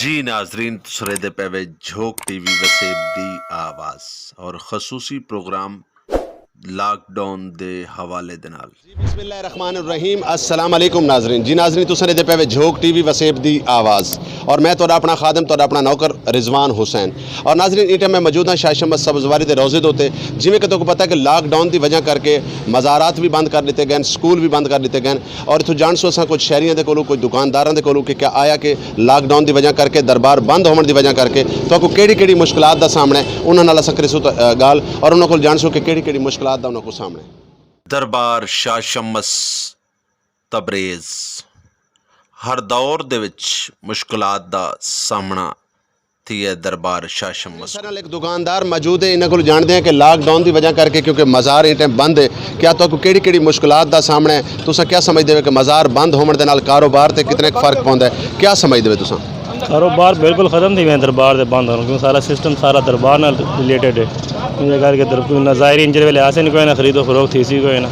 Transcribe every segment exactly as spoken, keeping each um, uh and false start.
جی ناظرین، تساں ݙیہدے پئے وے جھوک ٹی وی وسیب دی آواز اور خصوصی پروگرام لاک ڈاؤن دے حوالے دے نال۔ بسم اللہ الرحمن الرحیم۔ السلام علیکم ناظرین۔ جی ناظرین، تساں ݙیہدے پئے وے جھوک ٹی وی وسیب دی آواز اور میں تہاݙا اپݨا خادم، تہاݙا اپݨا نوکر رضوان حسین۔ اور ناظرین، ایں ٹائم میں موجود ہاں شاہ شمس سبزواری دے روضے دے اتے۔ جیویں کہ تہاکوں پتہ ہے کہ لاک ڈاؤن دی وجہ کر کے مزارات وی بند کر ݙتے ڳئے ہن، سکول وی بند کر ݙتے ڳئے ہن۔ اور اتھوں ڄاݨسوں اساں کچھ شہریاں دے کولوں، کچھ دکانداراں دے کولوں کہ کیا آیا کہ لاک ڈاؤن دی وجہ کر کے، دربار بند ہووݨ دی وجہ کر کے تہاکوں کیڑھی کیڑھی مشکلات دا سامݨا ہے، انہاں نال اساں کریسوں ت-، ڳالھ اور انہاں کولوں ڄاݨسوں کہ کیڑھی کیڑھی مشکلات دا انہاں کوں سامݨا ہے۔ دربار شاہ شمس تبریز ہر دور دے وچ مشکلات دا سامݨا تھیے۔ دربار شاہ شمس سارے نال ہک دکاندار موجود ہے، انہاں کولوں ڄاݨدے ہیں کہ لاک ڈاؤن دی وجہ کر کے، کیونکہ مزار ایں ٹائم بند ہے، کیا تہاکوں کیڑھی کیڑھی مشکلات دا سامݨا ہے؟ تساں کیا سمجھدے ہو کہ مزار بند ہووݨ دے نال کاروبار تے کتنا کُ فرق پوندا ہے؟ کیا سمجھدے ہو تساں؟ کاروبار بالکل ختم تھی ویندے دربار دے بند ہووݨ، کیوں سارا سسٹم سارا دربار نال ریلیٹڈ ہے۔ ایں کر کے در-، نہ زائرین جیڑھے ویلے آسن کوئی نہ، خرید و فروخت تھیسی کوئی نہ۔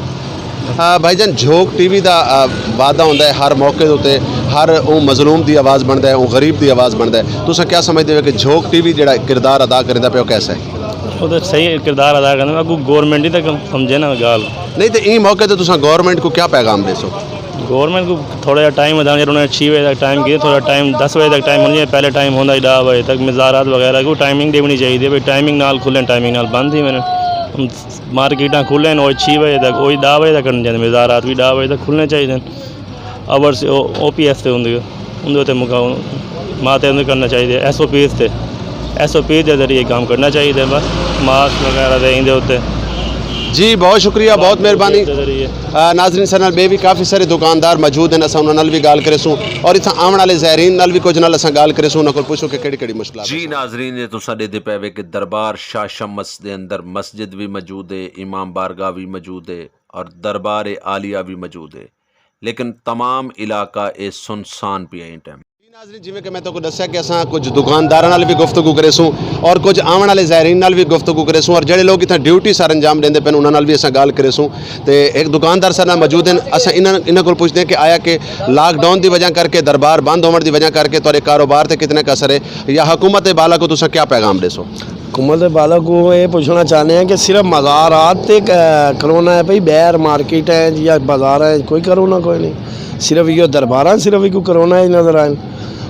آ، بھائی جان، جھوک ٹی وی دا، آ، وعدہ ہوندا ہے ہر موقع دے اتے، ہر اوں مظلوم دی آواز بݨدا ہے، اوں غریب دی آواز بݨدا ہے۔ تساں کیا سمجھدے ہو کہ جھوک ٹی وی جیڑھا کردار ادا کریندا پیا، او کیسا ہے؟ او تاں صحیح کردار ادا کریندا، اڳوں گورنمنٹ ہی تاں سمجھے نا ڳالھ۔ نہیں تے ایں موقع تے تساں گورنمنٹ کوں کیا پیغام ݙیسو؟ گورنمنٹ کوں تھوڑا جیہا ٹائم ودھاوݨ، جیڑھا انہاں نے چھی وجے تک ٹائم کیتے، تھوڑا ٹائم، دس وجے تک ٹائم ہوندی ہے، پہلے ٹائم ہوندا ہئی ݙاہ وجے تک، مزارات وغیرہ کوں ٹائمنگ ݙیوݨی چاہیدی ہے، بھئی ٹائمنگ نال کھلن، ٹائمنگ نال بند تھی ونڄن۔ مارکیٹاں کھلن، او چھی وجے تک، او ݙاہ وجے تک کھلن چاہیدے، مزارات وی ݙاہ وجے تک کھلنے چاہیدے۔ آورز او، او پی ایس تے ہوندے، اوندے اتے مکا-، ماتے اوندے کرنا چاہیدے، ایس او پیز تے، ایس او پی دے ذریعے کم کرنا چاہیدے، بس ماسک وغیرہ دے ایندے اتے۔ جی، بہت شکریہ، بہت مہربانی۔ دے ذریعے۔ آ، ناظرین، ساݙے نال ٻئے وی کافی سارے دکاندار موجود ہن، اساں انہاں نال وی ڳالھ کریسوں اور اتھاں آوݨ والے زائرین نال وی کجھ نال اساں ڳالھ کریسوں، انہاں کول پچھوں کہ کیڑھی کیڑھی مشکلات ہن۔ جی ناظرین، اے تساں ݙیہدے پئے وے کہ دربار شاہ شمس دے اندر مسجد وی موجود ہے، امام بارگاہ وی موجود ہے اور دربار عالیہ وی موجود ہے، لیکن تمام علاقہ اے سنسان پیا ایں ٹائم۔ جی ناظرین، جیویں کہ میں تہاکوں ݙسیا کہ اساں کجھ دکانداراں نال وی گفتگو کریسوں اور کجھ آوݨ والے زائرین نال وی گفتگو کریسوں اور جیڑھے لوگ اتھاں ڈیوٹی سر انجام ݙیندے پئے ہن، انہاں نال وی اساں ڳالھ کریسوں۔ تے ہک دکاندار ساݙے نال موجود ہن، اساں انہاں، انہاں کول پچھدے ہیں کہ آیا کہ لاک ڈاؤن دی وجہ کر کے، دربار بند ہووݨ دی وجہ کر کے تہاݙے کاروبار تے کتنا کُ اثر ہے یا حکومت بالا کوں تساں کیا پیغام ݙیسو؟ حکومت بالا کوں اے پچھݨا چاہندے ہیں کہ صرف مزارات تے، آ، کرونا ہے پئی، ٻاہر مارکیٹاں اچ یا بازاراں اچ کوئی کرونا کوئی نہیں، صرف ایہو درباراں صرف ایکوں کرونا اچ نظر آئن۔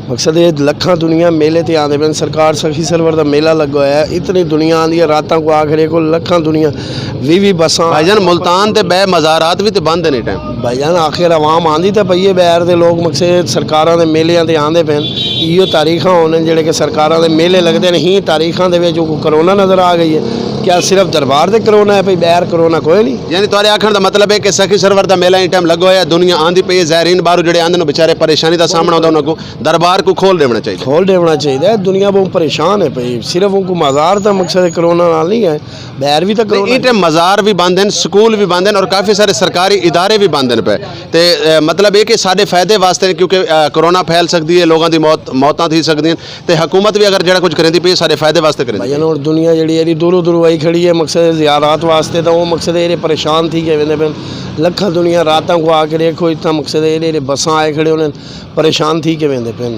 مقصد اے لکھاں دنیا میلے تے آندے پئن، سرکار سخی سرور دا میلہ لڳا ہویا ہے، اتنی دنیا آندی ہے، راتاں کوں آ کھڑے، کوئی لکھاں دنیا، ویہہ ویہہ بساں۔ بھائی جان، ملتان تے ٻئے مزارات وی تے بند ہن ایں ٹائم۔ بھائی جان، آخر عوام آندی تاں پئی ہے ٻاہر دے لوگ، مقصد سرکاراں دے میلیاں تے آندے پئن۔ ایہو تاریخاں ہوندن جیڑھے کہ سرکاراں دے میلے لڳدے ہن، ایں تاریخاں دے وچ اوکوں کرونا نظر آ ڳئی ہے۔ کیا صرف دربار تے کرونا ہے پئی، ٻاہر کرونا کوئی نہیں؟ یعنی تہاݙے آکھݨ دا مطلب ہے کہ سخی سرور دا میلہ ایں ٹائم لڳا ہویا ہے، دنیا آندی پئی ہے، زائرین ٻاہروں جیڑھے آندے ہن، بیچارے پریشانی دا سامݨا ہوندا انہاں کوں، دربار کوں کھول ݙیوݨا چاہیدا۔ کھول ݙیوݨا چاہیدا ہے، دنیا ٻہوں پریشان ہے پئی، صرف اوکوں مزار تاں مقصد کرونا نال نہیں ہے، ٻاہر وی تاں نہیں، کرونا ایں ٹائم مزار وی بند ہن، سکول وی بند ہن اور کافی سارے سرکاری ادارے وی بند ہن پئے۔ تے، اے، مطلب اے کہ ساݙے فائدے واسطے نے، کیونکہ، اے، کرونا پھیل سڳدی ہے، لوگاں دی موت، موتاں تھی سڳدیاں ہن، تے حکومت وی اگر جیڑھا کچھ کریندی پئی ہے، ساݙے فائدے واسطے کریندی بھائی پئی ہے۔ جان، ہݨ دنیا جیڑھی ایݙی دوروں دوروں آئی کھڑی ہے، مقصد زیارات واسطے، تاں او مقصد ایݙے پریشان تھی کے ویندے پئن۔ لکھاں دنیا راتاں کوں آ کے ݙیکھو، اتھاں مقصد ایݙے ایݙے بساں آئے کھڑے ہوندن، پریشان تھی کے ویندے پئن۔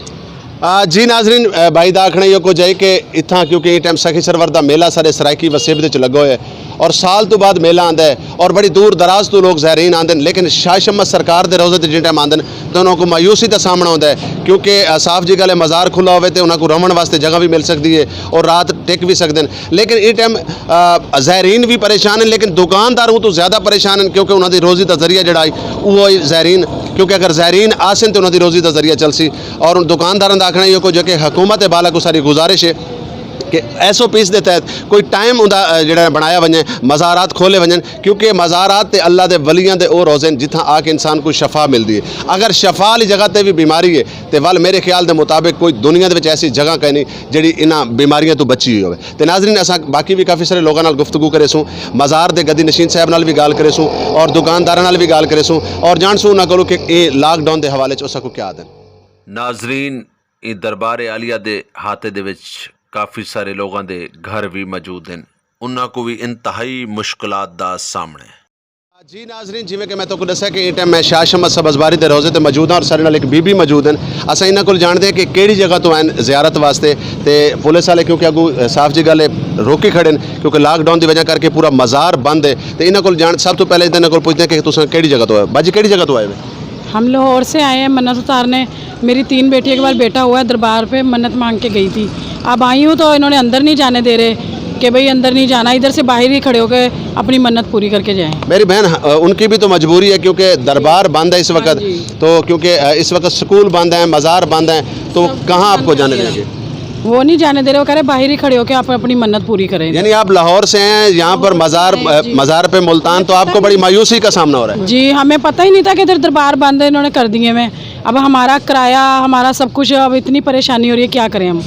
آ، جی ناظرین، آ، بھائی دا آکھݨا ایہو کجھ ہے کہ اتھاں کیونکہ ایں ٹائم سخی سرور دا میلہ سارے سرائیکی وسیب دے وچ لڳا ہویا ہے اور سال توں بعد میلہ آندا ہے اور بڑی دور دراز توں لوگ زائرین آندے ہن، لیکن شاہ شمس سرکار دے روضے تے جیں ٹائم آندے ہن تاں انہاں کوں مایوسی دا سامݨا ہوندا ہے، کیونکہ، آ، صاف جی ڳالھ ہے، مزار کھلا ہووے تے انہاں کوں رہوݨ واسطے جگہ وی مل سڳدی ہے اور رات ٹک وی سڳدے ہن۔ لیکن ایں ٹائم، آ، زائرین وی پریشان ہن، لیکن دکاندار اوں توں زیادہ پریشان ہن، کیونکہ انہاں دی روزی دا ذریعہ جیڑھا ہے، اوہو ہے زائرین، کیونکہ اگر زائرین آسن تے انہاں دی روزی دا ذریعہ چلسی۔ اور دکانداراں دا آکھݨا ایہو کجھ ہے کہ حکومت بالا کوں ساݙی گزارش ہے کہ ایس او پیز دے تحت کوئی ٹائم اوندا، آ، جیڑھا بݨایا ونڄے، مزارات کھولے ونڄن، کیونکہ مزارات تے اللہ دے ولیاں دے او روضے ہن جتھاں آ کے انسان کوں شفا ملدی ہے۔ اگر شفا والی جگہ تے وی بیماری ہے تے ول میرے خیال دے مطابق کوئی دنیا دے وچ ایسی جگہ کائنی جیڑھی انہاں بیماریاں توں بچی ہوئی ہووے۔ تے ناظرین، اساں باقی وی کافی سارے لوگاں نال گفتگو کریسوں، مزار دے گدی نشین صاحب نال وی ڳالھ کریسوں اور دکانداراں نال وی ڳالھ کریسوں اور ڄاݨسوں انہاں کولوں کہ اے لاک ڈاؤن دے حوالے چ اساں کوں کیا آہدن۔ ناظرین، ایں دربار عالیہ دے احاطے دے وچ کافی سارے لوگاں دے گھر وی موجود ہن، انہاں کوں وی انتہائی مشکلات دا سامݨا ہے۔ جی ناظرین، جیویں کہ میں تہاکوں ݙسیا کہ ایں ٹائم میں شاہ شمس سبز باری دے روضے تے موجود ہاں اور ساݙے نال ہک بی بی موجود ہن۔ اساں انہاں کول ڄاݨدے ہاں کہ کیڑھی جگہ توں آئن زیارت واسطے۔ تے پولیس والے کیونکہ اڳوں صاف جی ڳالھ ہے، روکی کھڑے ہن، کیونکہ لاک ڈاؤن دی وجہ کر کے پورا مزار بند ہے۔ تے انہاں کول ڄاݨ، سب توں پہلے انہاں کول پچھدے ہاں کہ تساں کیڑھی جگہ توں آئے ہو؟ باجی، کیڑھی جگہ توں آئے ہو؟ ہم لاہور سے آئے ہیں منت اتارنے۔ میری تین بیٹی، ایک بار بیٹا ہوا ہے، دربار پہ منت مانگ کے گئی تھی۔ اب آئی ہوں تو انہوں نے اندر نہیں جانے دے رہے کہ بھئی اندر نہیں جانا، ادھر سے باہر ہی کھڑے ہو کے اپنی منت پوری کر کے جائیں۔ میری بہن، آ، ان کی بھی تو مجبوری ہے کیونکہ دربار بند ہے اس وقت۔ جی۔ تو کیونکہ، آ، اس وقت سکول بند ہیں، مزار بند ہیں، تو کہاں آپ کو جانے دیں گے؟ وہ نہیں جانے دے رہے، وہ کہہ رہے باہر ہی کھڑے ہو کے آپ اپنی منت پوری کریں۔ یعنی آپ لاہور سے ہیں، یہاں پر مزار، جی۔ مزار پہ ملتان، تو آپ کو بڑی مایوسی کا سامنا ہو رہا ہے؟ جی، ہمیں پتہ ہی نہیں تھا کہ ادھر دربار بند ہے، انہوں نے کر دیے ہوئے ہیں۔ اب ہمارا کرایہ، ہمارا سب کچھ، اب اتنی پریشانی ہو رہی ہے، کیا کریں ہم؟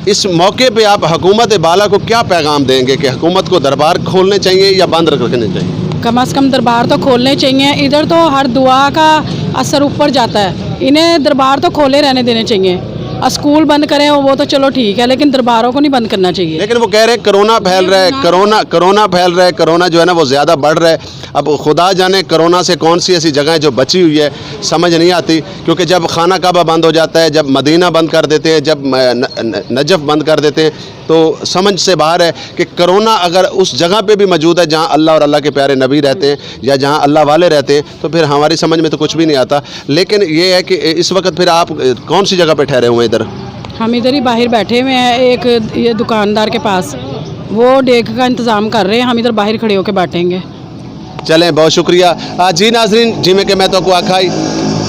اس موقع پہ آپ حکومت بالا کو کیا پیغام دیں گے کہ حکومت کو دربار کھولنے چاہیے یا بند رکھنے چاہیے؟ کم از کم دربار تو کھولنے چاہیے۔ ادھر تو ہر دعا کا اثر اوپر جاتا ہے، انہیں دربار تو کھولے رہنے دینے چاہیے۔ اسکول بند کریں وہ تو چلو ٹھیک ہے، لیکن درباروں کو نہیں بند کرنا چاہیے۔ لیکن وہ کہہ رہے ہیں کرونا پھیل رہا ہے، کرونا، کرونا پھیل رہا ہے، کرونا جو ہے نا وہ زیادہ بڑھ رہا ہے۔ اب خدا جانے کرونا سے کون سی ایسی جگہ ہے جو بچی ہوئی ہے، سمجھ نہیں آتی، کیونکہ جب خانہ کعبہ بند ہو جاتا ہے، جب مدینہ بند کر دیتے ہیں، جب، آ، ن-، ن-، نجف بند کر دیتے ہیں، تو سمجھ سے باہر ہے کہ کرونا اگر اس جگہ پہ بھی موجود ہے جہاں اللہ اور اللہ کے پیارے نبی رہتے ہیں یا جہاں اللہ والے رہتے ہیں، تو پھر ہماری سمجھ میں تو کچھ بھی نہیں آتا۔ لیکن یہ ہے کہ اس وقت پھر آپ، آ، کون سی جگہ پہ ٹھہرے ہوئے ہیں ادھر؟ ہم ادھر ہی باہر بیٹھے ہوئے ہیں، ایک یہ دکاندار کے پاس، وہ ڈیک کا انتظام کر رہے ہیں، ہم ادھر باہر کھڑے ہو کے بانٹیں گے۔ چلیں، بہت شکریہ۔ آ، جی ناظرین، جی میں کہ میں تو کو آکھا ہی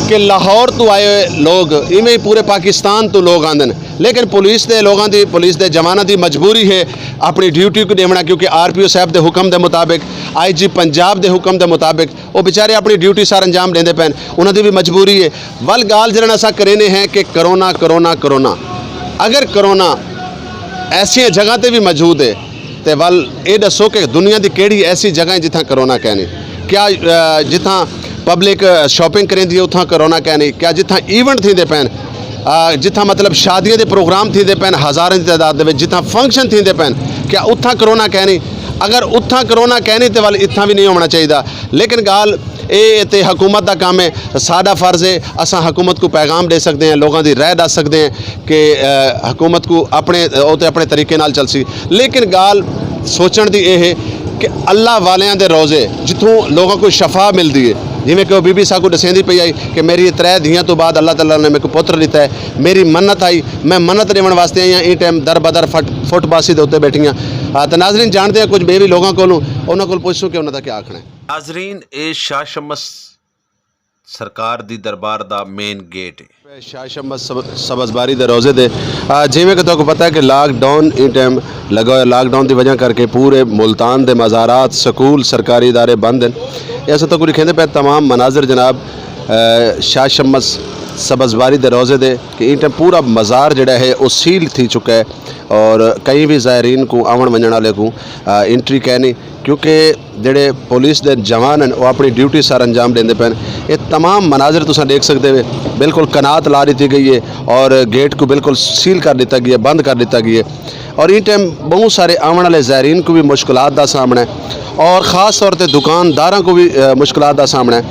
کہ لاہور تو آئے ہوئے لوگ، ایویں ہی پورے پاکستان تو لوگ آندے نے، لیکن پولیس دے لوگاں دی، پولیس دے جواناں دی مجبوری ہے اپنی ڈیوٹی کو ݙیوݨا، کیونکہ آر پی او صاحب دے حکم دے مطابق، آئی جی پنجاب دے حکم دے مطابق، او بیچارے اپݨی ڈیوٹی سر انجام ݙیندے پئن، انہاں دی وی مجبوری ہے۔ ول ڳالھ جیڑھا اساں کریندے ہیں کہ کرونا، کرونا، کرونا۔ اگر کرونا ایسیاں جگہاں تے وی موجود ہے تے ول اے ݙسو کہ دنیا دی کیڑھی ایسی جگہ ہے جتھاں کرونا کائنی؟ کیا، آ، جتھاں پبلک، آ، شاپنگ کریندی ہے اتھاں کرونا کائنی؟ کیا جتھاں ایونٹ تھیندے پئن، آ، جتھاں مطلب شادیاں دے پروگرام تھیندے پئن ہزاراں دی تعداد دے وچ، جتھاں فنکشن تھیندے پئن، کیا اتھاں کرونا کائنی؟ اگر اتھاں کرونا کائنی تے ول اتھاں وی نہیں ہووݨا چاہیدا۔ لیکن ڳالھ اے تے حکومت دا کم ہے، ساݙا فرض ہے، اساں حکومت کو پیغام ݙے سڳدے ہیں، لوگاں دی رائے ݙس سڳدے ہیں کہ، آ، حکومت کو اپݨے، او تے اپݨے طریقے نال چلسی۔ لیکن ڳالھ سوچݨ دی اے ہے کہ اللہ والیاں دے روضے جتھوں لوگاں کو شفا ملدی ہے، جیویں کہ او بی بی ساکوں ݙسیندی پئی آئی کہ میری ترے دھیاں تو بعد اللہ تعالیٰ نے میکوں پتر ݙتا ہے، میری منت آئی، میں منت ݙیوݨ واسطے آئی ہاں، ایں ٹائم در بدر فٹ، فٹ پاسی دے اُتے ٻیٹھی ہاں۔ آ، تے ناظرین جاݨدے ہیں کچھ ٻئے وی لوگاں کولوں، انہاں کول پُچھسوں کہ انہاں دا کیا آکھݨا ہے۔ ناظرین، اے شاہ شمس سرکار دی دربار دا مین گیٹ ہے۔ شاہ شمس سب-، سبز باری دے روضے دے، آ، جیویں کہ تہاکوں پتہ ہے کہ لاک ڈاؤن ایں ٹائم لڳا ہویا، لاک ڈاؤن دی وجہ کر کے پورے ملتان دے مزارات، سکول، سرکاری ادارے بند ہن۔ اے اساں تہاکوں ݙکھیندے پئے تمام مناظر جناب، آ، شاہ شمس سبز باری دے روضے دے کہ ایں ٹائم پورا مزار جیڑھا ہے او سیل تھی چکا ہے اور کہیں وی زائرین کوں، آوݨ ونڄݨ والے کوں، آ، انٹری کائنی۔ کیونکہ جیڑھے پولیس دے جوان ہن، او اپݨی ڈیوٹی سر انجام ݙیندے پئن۔ اے تمام مناظر تساں ݙیکھ سڳدے وے، بالکل کنات لا ݙتی ڳئی ہے اور گیٹ کوں بالکل سیل کر ݙتا ڳیا ہے، بند کر ݙتا ڳیا ہے۔ اور ایں ٹائم ٻہوں سارے آوݨ والے زائرین کوں وی مشکلات دا سامݨا ہے اور خاص طور تے دکانداراں کوں وی، آ، مشکلات دا سامݨا ہے۔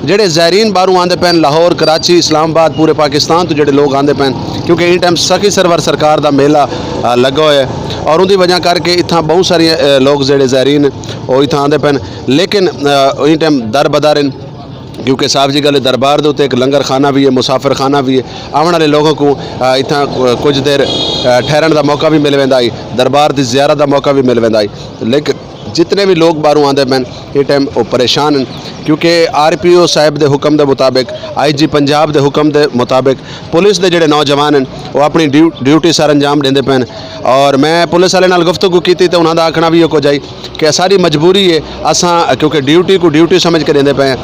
جیڑھے زائرین ٻاہروں آندے پئن، لاہور، کراچی، اسلام آباد، پورے پاکستان توں جیڑھے لوگ آندے پئن، کیونکہ ایں ٹائم سخی سرور سرکار دا میلہ، آ، لڳا ہویا ہے اور اوندی وجہ کر کے اتھاں ٻہوں سارے، آ، لوگ جیڑھے زائرین او اتھاں آندے پئن، لیکن، آ، ایں ٹائم در بدر ہن، کیونکہ صاف جی ڳالھ ہے، دربار دے اُتے ہک لنگر خانہ وی ہے، مسافر خانہ وی ہے۔ آوݨ والے لوگاں کوں، آ، اتھاں کچھ دیر، آ، ٹھہرݨ دا موقع وی مل ویندا ہئی، دربار دی زیارت دا موقع وی مل ویندا ہئی۔ لیکن جتنے وی لوگ ٻاہروں آندے پئن، ایں ٹائم او پریشان ہن، کیونکہ آر پی او صاحب دے حکم دے مطابق، آئی جی پنجاب دے حکم دے مطابق پولیس دے جیڑھے نوجوان ہن، او اپݨی ڈیو-، ڈیوٹی سر انجام ݙیندے پئن۔ اور میں پولیس والے نال گفتگو کیتی تے انہاں دا آکھݨا وی ایہو جہا ہئی کہ اساݙی مجبوری ہے، اساں کیونکہ ڈیوٹی کوں ڈیوٹی سمجھ کے ݙیندے پئے ہیں،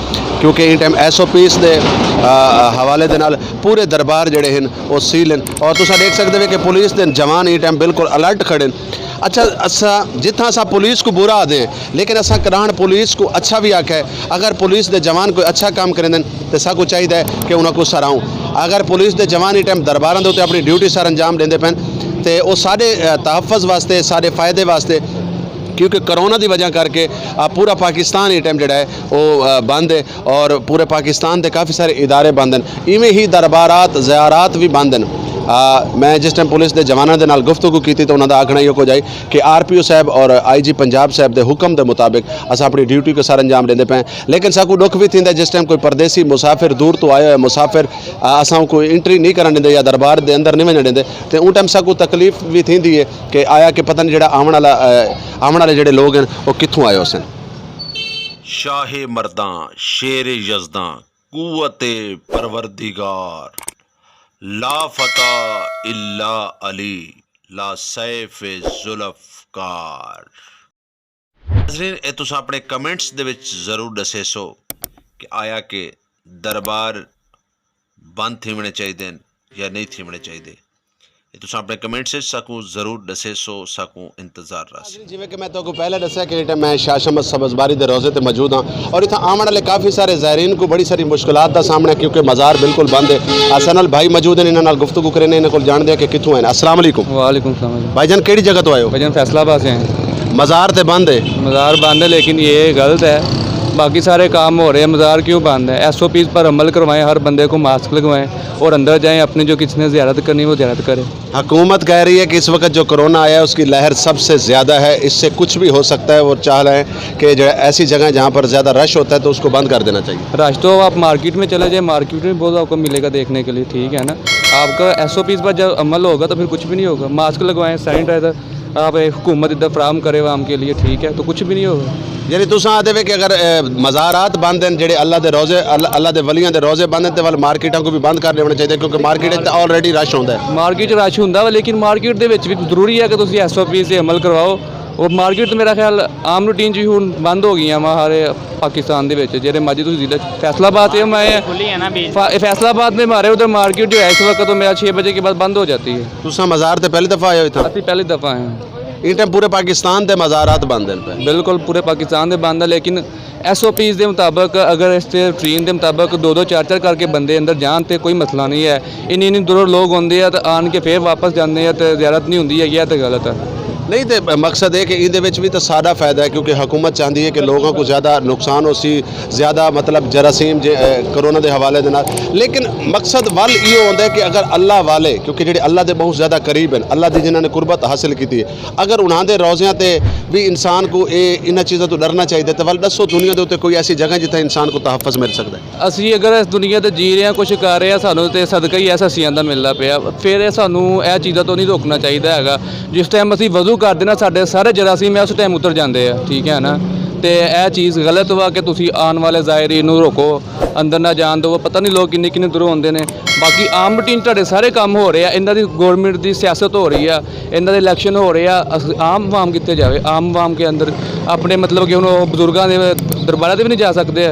کیونکہ ایں ٹائم ایس او پیز دے، آ، حوالے دے نال پورے دربار جیڑھے ہن، او سیل ہن۔ اور تساں ݙیکھ سڳدے وے کہ پولیس دے جوان ایں ٹائم بالکل الرٹ کھڑے ہن۔ اچھا، اساں جتھاں اساں پولیس کوں برا آہدے ہیں، لیکن اساں کݙاہݨ پولیس کوں اچھا وی آکھیا ہے۔ اگر پولیس دے جوان کوئی اچھا کم کریندن تے ساکوں چاہیدا ہے کہ انہاں کوں سراہوں۔ اگر پولیس دے جوان ایں ٹائم درباراں دے اُتے اپݨی ڈیوٹی سر انجام ݙیندے پئن تے او ساݙے، آ، تحفظ واسطے، ساݙے فائدے واسطے کیونکہ کرونا دی وجہ کر کے آ پورا پاکستان ایں ٹائم جڑا ہے او آ، بند ہے، اور پورے پاکستان دے کافی سارے ادارے بند ہیں۔ ایویں ہی دربارات، زیارات بھی بند ہیں۔ آ، میں جس ٹائم پولیس دے جواناں دے نال گفتگو کیتی تو انہاں دا آکھنا ایہو کچھ آئی کہ آر پی او صاحب اور آئی جی پنجاب صاحب دے حکم دے مطابق اساں اپنی ڈیوٹی کو سر انجام ݙیندے پئے ہیں۔ لیکن ساکوں ݙکھ وی تھیندا ہے جس ٹائم کوئی پردیسی مسافر، دور تو آیا ہویا مسافر، آ، اساں کوں انٹری نہیں کرݨ ݙیندے یا دربار دے اندر نہیں ونڄݨ ݙیندے، تے اوں ٹائم ساکوں تکلیف وی تھیندی ہے کہ آیا کہ پتہ نہیں جڑا آوݨ والا، آ، آوݨ والے جڑے لوگ ہیں، وہ کتھوں آئے ہوسن۔ شاہ مرداں، شیر یزداں، قوت پروردگار، لا فتح الا علی، لا سیف ذوالفقار۔ ناظرین، اے تساں اپݨے کمنٹس دے وچ ضرور ݙسیسو کہ آیا کہ دربار بند تھیوݨے چاہیدے ہن یا نہیں تھیوݨے چاہیدے۔ اے تساں اپݨے کمنٹس وچ ساکوں ضرور ݙسیسو، ساکوں انتظار رہسی۔ جیویں کہ میں تہاکوں پہلے ݙسیا کہ اے ٹائم میں شاہ شمس سبز باری دے روضے تے موجود ہاں، اور اتھاں آوݨ والے کافی سارے زائرین کوں بڑی ساری مشکلات دا سامݨا ہے کیونکہ مزار بالکل بند ہے۔ اساں نال بھائی موجود ہیں، انہاں نال گفتگو کریں، انہاں کول ڄاݨدے ہیں کہ کتھوں ہیں۔ السلام علیکم۔ وعلیکم السلام۔ بھائی جان، کیڑی جگہ تو آئے ہو؟ بھائی جان، فیصل آباد سے ہیں۔ مزار تے بند ہے؟ مزار بند ہے، لیکن یہ غلط ہے، باقی سارے کام ہو رہے ہیں، مزار کیوں بند ہے؟ ایس او پیز پر عمل کروائیں، ہر بندے کو ماسک لگوائیں اور اندر جائیں، اپنی جو کسی نے زیارت کرنی ہے وہ زیارت کرے۔ حکومت کہہ رہی ہے کہ اس وقت جو کرونا آیا ہے اس کی لہر سب سے زیادہ ہے، اس سے کچھ بھی ہو سکتا ہے، وہ چاہ رہے ہیں کہ جو ایسی جگہ جہاں پر زیادہ رش ہوتا ہے تو اس کو بند کر دینا چاہیے۔ رش تو آپ مارکیٹ میں چلے جائیں، مارکیٹ میں بہت آپ کو ملے گا دیکھنے کے لیے، ٹھیک ہے نا؟ آپ کا ایس او پیز پر جب عمل ہوگا تو پھر کچھ بھی نہیں ہوگا۔ ماسک لگوائیں، سینیٹائزر آپ حکومت ادھر فراہم کرے عوام کے لیے، ٹھیک ہے، تو کچھ بھی نہیں ہوگا۔ یعنی تساں آہدے وے کہ اگر اے، مزارات بند ہیں جڑے اللہ دے روزے، اللہ اللہ دے ولیاں دے روزے بند ہیں تے ول مارکیٹاں کو بھی بند کر دیونا چاہیے کیونکہ مارکیٹ تے آلریڈی رش ہوندا ہے۔ مارکیٹ رش ہوندا وا، لیکن مارکیٹ دے وچ بھی ضروری ہے کہ تسی ایس او پیز تے عمل کرواؤ۔ اور مارکیٹ تے میرا خیال عام روٹین جی ہن بند ہو گئی ہیں ہمارے پاکستان دے وچ، جیڑھے مرضی تسی ضلع فیصل آباد تے میں کھلی ہے نا بیچ۔ فا- فیصل آباد میں ہمارے ادھر مارکیٹ جو ہے اس وقت تو میرا چھ بجے کے بعد بند ہو جاتی ہے۔ تساں مزار تے پہلی دفعہ آئے ہو اتھاں؟ اسی پہلی دفعہ آئے ہیں۔ ان ٹائم پورے پاکستان دے مزارات بند ہیں پئے۔ بالکل پورے پاکستان دے بند ہیں، لیکن ایس او پیز دے مطابق اگر اس تے روٹین دے مطابق دو دو چار چار کر کے بندے اندر جان تے کوئی مسئلہ نہیں ہے۔ انہیں انہیں دوروں لوگ ہوندے ہیں تے آن کے پھر واپس جاندے ہیں تے زیارت نہیں ہوندی ہے، یہ تے غلط ہے۔ نہیں تے مقصد ہے کہ ایندے وچ بھی تو سارا فائدہ ہے کیونکہ حکومت چاہندی ہے کہ لوگوں کو زیادہ نقصان ہو سی، زیادہ مطلب جراثیم جے اے، کرونا دے حوالے دے نال۔ لیکن مقصد ول ایہو ہوندا ہے کہ اگر اللہ والے، کیونکہ جڑے اللہ دے بہت زیادہ قریب ہیں، اللہ دی جنہاں نے قربت حاصل کیتی ہے، اگر انہاں دے روزیاں تے بھی انسان کو اے انہاں چیزاں تو ڈرنا چاہیے تے ول دسو دنیا دے اتے کوئی ایسی جگہ جتھے انسان کو تحفظ مل سکدا ہے۔ اسی اگر اس دنیا تے جی رہے ہیں، کچھ کر رہے ہیں، سانوں تے صدقہ ہی ایسا سیاں دا ملدا پیا، پھر اے سانوں اے چیزاں تو نہیں روکنا چاہیے ہے۔ جس ٹائم اسی وضو کر دینا سارے سارے جراثیم اس ٹائم اتر جاندے ہیں، ٹھیک ہے نا؟ تے اے چیز غلط وا کہ تسی آن والے زائرین نوں روکو، اندر نہ جان دو، پتہ نہیں لوگ کنے کنے دوروں ہوندے نے۔ باقی عام روٹین تہاڈے سارے کام ہو رہے ہیں، انہاں دی گورنمنٹ دی سیاست ہو رہی ہے، انہاں دے الیکشن ہو رہے ہیں، اس- عام عوام کتے جاوے؟ عام عوام کے اندر اپنے مطلب کہ ہن او بزرگاں دے درباراں تے بھی نہیں جا سکدے۔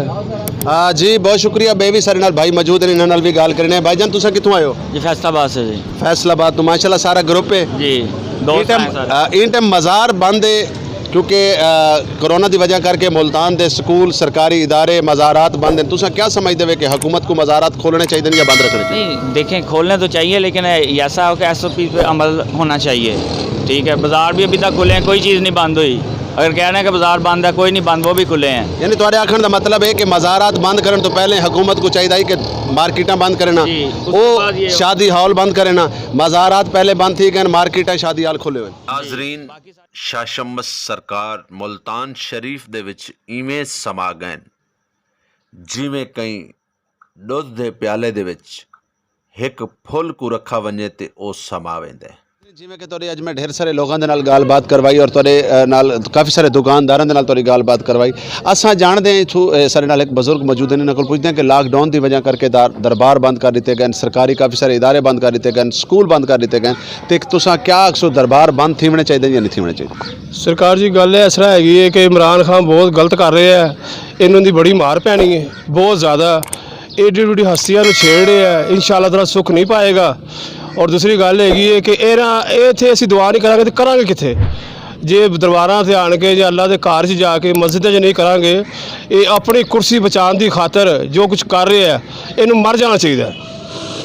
ہاں جی، بہت شکریہ۔ بے بھی سارے نال بھائی موجود ہیں، انہاں نال بھی گال کرنے ہیں۔ بھائی جان، تساں کتھوں آئے ہو؟ جی، فیصل آباد سے جی۔ فیصل آباد تو ماشاءاللہ سارا گروپ ہے۔ جی، دوست ہیں سارے۔ آ، ان ٹائم مزار بند ہے کیونکہ آ، کرونا دی وجہ کر کے ملتان دے سکول، سرکاری ادارے، مزارات بند ہیں۔ تساں کیا سمجھدے وے کہ حکومت کو مزارات کھولنے چاہیے یا بند رکھنے چاہیے؟ نہیں، دیکھیں، کھولنے تو چاہیے، لیکن ایسا ہو کہ ایس او پی پہ عمل ہونا چاہیے۔ ٹھیک ہے، بازار بھی ابھی تک کھلے ہیں، کوئی چیز نہیں بند ہوئی۔ اگر کہہ رہے ہیں کہ بازار بند ہے، کوئی نہیں بند، وہ بھی کھلے ہیں۔ یعنی تہاڈے آکھن دا مطلب ہے کہ مزارات بند کرن تو پہلے حکومت کو چاہیے کہ مارکیٹاں بند کرنا، جی، اس کے او بعد یہ شادی ہال بند کرنا، مزارات پہلے بند تھی گئے، مارکیٹاں، شادی ہال کھلے ہوئے۔ ناظرین، شاہ شمس سرکار ملتان شریف دے وچ ایویں سما گئن جیویں کہیں ݙدھ دے پیالے دے وچ ہک پھل کوں رکھا ونڄے تے او سما ویندے۔ جیویں کہ تہاڈی اڄ میں ڈھیر سارے لوگاں دے نال ڳالھ بات کروائی اور تہاڈے، اے، نال کافی سارے دکانداراں دے نال تہاڈی ڳالھ بات کروائی۔ اساں ڄاݨدے ہیں اتھوں، اے، ساڈے نال ہک بزرگ موجود ہیں، انہاں کول پچھدے ہیں کہ لاک ڈاؤن دی وجہ کر کے دار-، دربار بند کر ݙتے ڳئے، سرکاری کافی سارے ادارے بند کر ݙتے ڳئے، سکول بند کر ݙتے ڳئے، تے تساں کیا آکھسو، دربار بند تھیوݨے چاہیدے یا نہیں تھیوݨے چاہیدے؟ سرکار جی، گل اس طرح ہے کہ عمران خان بہت غلط کر رہے ہیں، انہوں دی بڑی مار پینی ہے، بہت زیادہ۔ ایڈی وڈی ہستیاں نوں چھیڑ رہے ہیں، انشاءاللہ تعالیٰ سکھ نہیں پائے گا۔ اور دوسری گل ہے کہ اے نا، اے اتھے اسی دعا نہیں کریں گے تو کریں گے کتھے؟ جے درباراں تے آن کے یا اللہ دے گھر چ جا کے مسجد چ نہیں کریں گے، اے اپنی کرسی بچان دی خاطر جو کچھ کر رہے ہیں، انہوں مر جانا چاہیے۔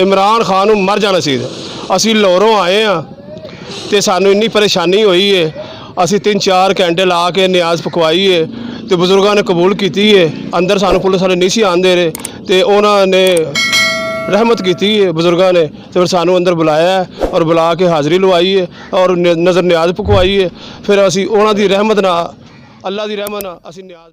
عمران خان نوں مر جانا چاہیے۔ اسی لاہوروں آئے ہیں تے سانوں انی پریشانی ہوئی ہے۔ اسی تین چار گھنٹے لا کے نیاز پکوائی ہے تے بزرگاں نے قبول کیتی ہے۔ اندر سانوں پولیس والے نہیں سی آندے رہے تے انہاں نے رحمت کیتی ہے بزرگاں نے، تے پھر سانوں اندر بلایا ہے اور بلا کے حاضری لوائی ہے اور ن-، نذر نیاز پکوائی ہے۔ پھر اسی انہاں دی رحمت نال، اللہ دی رحمت نال اسی نیاز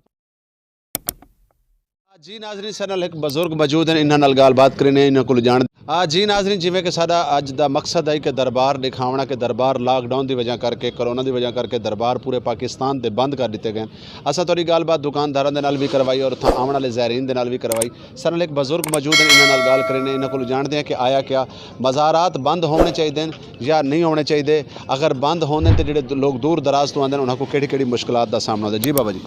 جی ناظرین، سارے نال ہک بزرگ موجود ہیں، انہاں نال ڳالھ بات کرینے، انہاں کولوں ڄاݨ۔ آ جی ناظرین، جیویں کہ ساݙا اڄ دا مقصد ہے کہ دربار ݙکھاوݨا، کہ دربار لاک ڈاؤن دی وجہ کر کے، کرونا دی وجہ کر کے دربار پورے پاکستان دے بند کر ݙتے ڳئے۔ اساں تہاݙی ڳالھ بات دکانداراں دے نال وی کروائی اور اتھاں آوݨ والے زائرین دے نال وی کروائی۔ سارے نال ہک بزرگ موجود ہیں، انہاں نال ڳالھ کرینے، انہاں کولوں ڄاݨدے ہیں کہ آیا کیا مزارات بند ہووݨے چاہیدے ہیں یا نہیں ہووݨے چاہیدے؟ اگر بند ہوندے ہیں تے جیڑھے لوگ دور دراز توں آندے ہیں، انہاں کوں کیڑھی کیڑھی مشکلات دا سامݨا ہوندے؟ جی بابا جی۔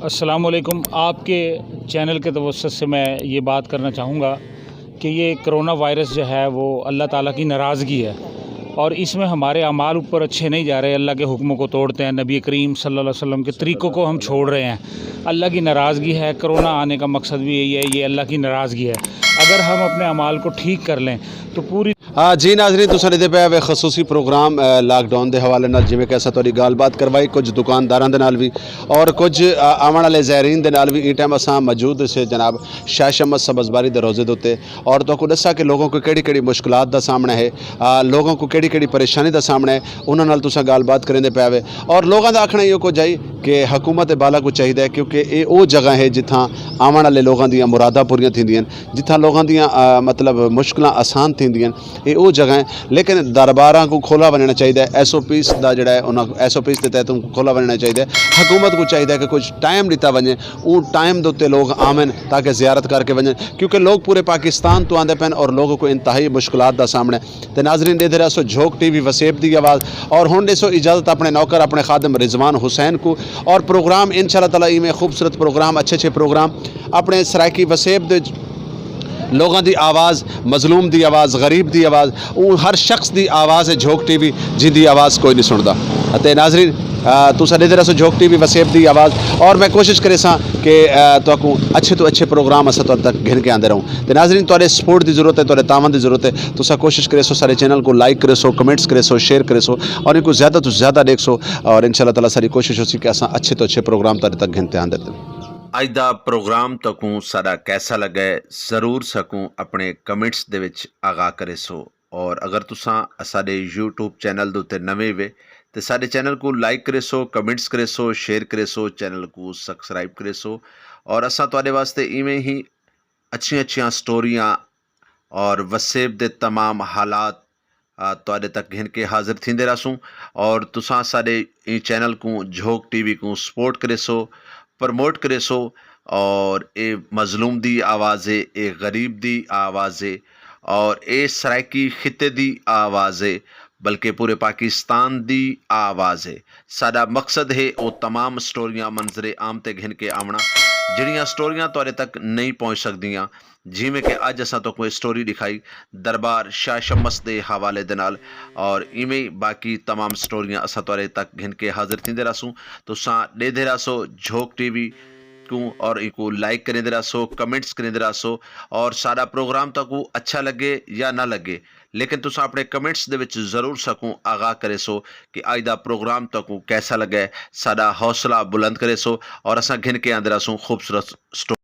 السلام علیکم۔ آپ کے چینل کے توسط سے میں یہ بات کرنا چاہوں گا کہ یہ کرونا وائرس جو ہے وہ اللہ تعالیٰ کی ناراضگی ہے، اور اس میں ہمارے اعمال اوپر اچھے نہیں جا رہے، اللہ کے حکموں کو توڑتے ہیں، نبی کریم صلی اللہ علیہ وسلم کے طریقوں کو ہم چھوڑ رہے ہیں۔ اللہ کی ناراضگی ہے، کرونا آنے کا مقصد بھی یہی ہے، یہ اللہ کی ناراضگی ہے۔ اگر ہم اپنے اعمال کو ٹھیک کر لیں تو پوری آ، جی ناظرین، تساں ݙیہدے پئے وے خصوصی پروگرام، آ، لاک ڈاؤن دے حوالے نال، جیویں کہ اساں تہاݙی ڳالھ بات کروائی کجھ دکانداراں دے نال وی اور کجھ، آ، آوݨ والے زائرین دے نال وی۔ ایں ٹائم اساں موجود سے جناب شاہ شمس سبز باری دے روضے دے اتے، اور تہاکوں ݙسا کہ لوگوں کو کیڑھی کیڑھی مشکلات دا سامݨا ہے، آ، لوگوں کو کیڑھی کیڑھی پریشانی دا سامݨا ہے، انہاں نال تساں ڳالھ بات کریندے پئے وے۔ اور لوگاں دا آکھݨا ایہو کجھ ہے کہ حکومت بالا کوں چاہیدا ہے، کیونکہ اے او جگہ ہے جتھاں آوݨ والے لوگاں دیاں مراداں پوریاں تھیندیاں ہن، جتھاں لوگاں دیاں، آ، مطلب مشکلاں آسان تھیندیاں ہن، اے او جگہ ہیں۔ لیکن درباراں کوں کھولا ونڄݨا چاہیدا ہے، ایس او پیز دا جیڑھا ہے، انہاں ایس او پیز دے تحت انہاں کوں کھولا ونڄݨا چاہیدا ہے۔ حکومت کوں چاہیدا ہے کہ کجھ ٹائم ݙتا ونڄے، اوں ٹائم دے اتے لوگ آون تاکہ زیارت کر کے ونڄن، کیونکہ لوگ پورے پاکستان توں آندے پئن اور لوگوں کو انتہائی مشکلات دا سامݨا ہے۔ تے ناظرین، ݙیہدے رہسو جھوک ٹی وی وسیب دی آواز، اور ہݨ ݙیسو اجازت اپݨے نوکر، اپݨے خادم رضوان حسین کوں، اور پروگرام انشاءاللہ تعالیٰ ایویں خوبصورت پروگرام، اچھے اچھے پروگرام اپݨے سرائیکی وسیب دے لوگاں دی آواز، مظلوم دی آواز، غریب دی آواز، اوں ہر شخص دی آواز ہے جھوک ٹی وی، جیندی آواز کوئی نہیں سݨدا۔ اتے ناظرین، آ، تساں ݙیہدے رہسو جھوک ٹی وی وسیب دی آواز، اور میں کوشش کریساں کہ، آ، تہاکوں اچھے توں اچھے پروگرام اساں تہاݙے تک گھن کے آندے رہوں۔ تے ناظرین، تہاݙے سپورٹ دی ضرورت ہے، تہاݙے تعاون دی ضرورت ہے۔ تساں کوشش کریسو سارے چینل کوں لائک کریسو، کمنٹس کریسو، شیئر کریسو، اور ان کوں زیادہ توں زیادہ ݙیکھسو، اور انشاءاللہ تعالیٰ ساری کوشش ہوسی کہ اساں اچھے توں اچھے پروگرام تہاݙے تک گھن تے آندے رہوں۔ اڄ دا پروگرام تہاکوں ساݙا کیسا لڳا ہے، ضرور ساکوں اپݨے کمنٹس دے وچ آگاہ کریسو۔ اور اگر تساں اساݙے یوٹیوب چینل دے اتے نویں وے تے ساݙے چینل کوں لائک کریسو، کمنٹس کریسو، شیئر کریسو، چینل کوں سبسکرائب کریسو، اور اساں تہاݙے واسطے ایویں ہی اچھیاں اچھیاں سٹوریاں اور وسیب دے تمام حالات، آ، تہاݙے تک گھن کے حاضر تھیندے رہسوں۔ اور تساں ساݙے ایں چینل کوں، جھوک ٹی وی کوں سپورٹ کریسو، پروموٹ کریسو، اور اے مظلوم دی آواز ہے، اے غریب دی آواز ہے، اور اے سرائیکی خطے دی آواز ہے، بلکہ پورے پاکستان دی آواز ہے۔ ساݙا مقصد ہے او تمام سٹوریاں منظر عام تے گھن کے آوݨا، جڑیاں سٹوریاں تہاݙے تک نہیں پہنچ سڳدیاں۔ جیویں کہ اڄ اساں تہاکوں اے سٹوری ݙکھائی دربار شاہ شمس دے حوالے دے نال، اور ایویں باقی تمام سٹوریاں اساں تہاݙے تک گھن کے حاضر تھیندے رہسوں۔ تساں ݙیہدے رہسو جھوک ٹی وی کوں، اور اینکوں لائک کریندے رہسو، کمنٹس کریندے رہسو، اور ساݙا پروگرام تہاکوں اچھا لڳے یا نہ لڳے، لیکن تساں اپݨے کمنٹس دے وچ ضرور ساکوں آگاہ کریسو کہ اڄ دا پروگرام تہاکوں کیسا لڳا ہے۔ ساݙا حوصلہ بلند کریسو اور اساں گھن کے آندے رہسوں خوبصورت سٹوری۔